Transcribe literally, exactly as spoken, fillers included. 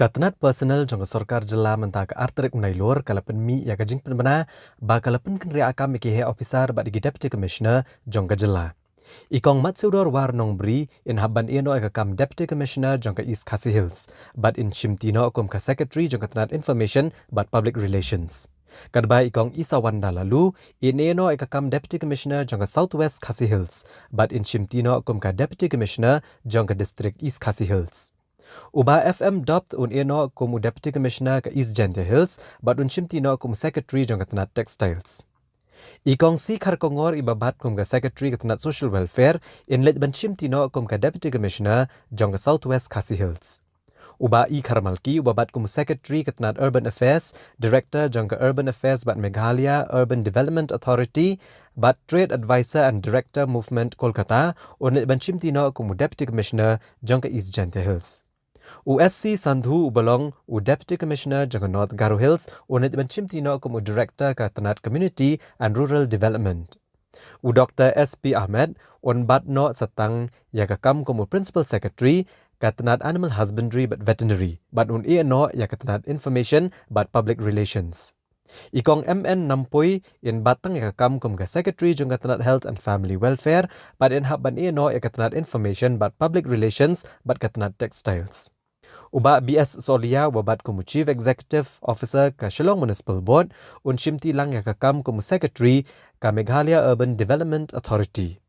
Ka tnat personnel jong ka sorkar jylla mynta ka ar tarik u Nailur ka la pynmih ïa ka jingpynbna ba ka la pynkynriah kam ïa ki heh officer bad ïa ki deputy commissioner jong ka jylla. I Kong Matsiewdor War Nongbri in hap ban ïeh noh ïa ka kam deputy commissioner jong ka East Khasi Hills bad in shimti noh kum ka secretary jong ka tnat information bad public relations. Katba i Kong Isawanda Laloo in ïeh noh ïa ka kam deputy commissioner jong ka South West Khasi Hills bad in shimti noh kum ka deputy commissioner jong ka district East Khasi Hills. U Bah F M Dopt un ïeh noh kum u deputy commissioner ka East Jaintia Hills bad un shimti noh kum u secretary jong ka tnat textiles. I Kong C Kharkongor iba bat kum ka secretary ka tnat social welfare in leit ban shimti noh kum ka deputy commissioner jong ka South West Khasi Hills. U Bah E Kharmalki uba bat kum u secretary ka tnat urban affairs, director jong ka urban affairs bad Meghalaya Urban Development Authority bad trade advisor and director Movement Kolkata un leit ban shimti noh kum u deputy commissioner jong ka East Jaintia Hills. U S C Sandhu uba long u deputy commissioner jong ka North Garo Hills un leit ban shimti noh kum u director ka tnat community and rural development. U Doctor S P Ahmed un bat noh satang ïa ka kam kum u principal secretary ka tnat animal husbandry bad veterinary bad un ïeh noh ïa ka tnat information bad public relations. I Kong M N Nampui in bat tang ïa ka kam kum ka secretary jong ka tnat health and family welfare bad in hap ban ïeh noh ïa ka tnat information bad public relations bad ka tnat textiles. U Bah B S Solia uba bat kum u chief executive officer ka Shillong Municipal Board un shimti lang ïa ka kam kum u secretary ka Meghalaya Urban Development Authority.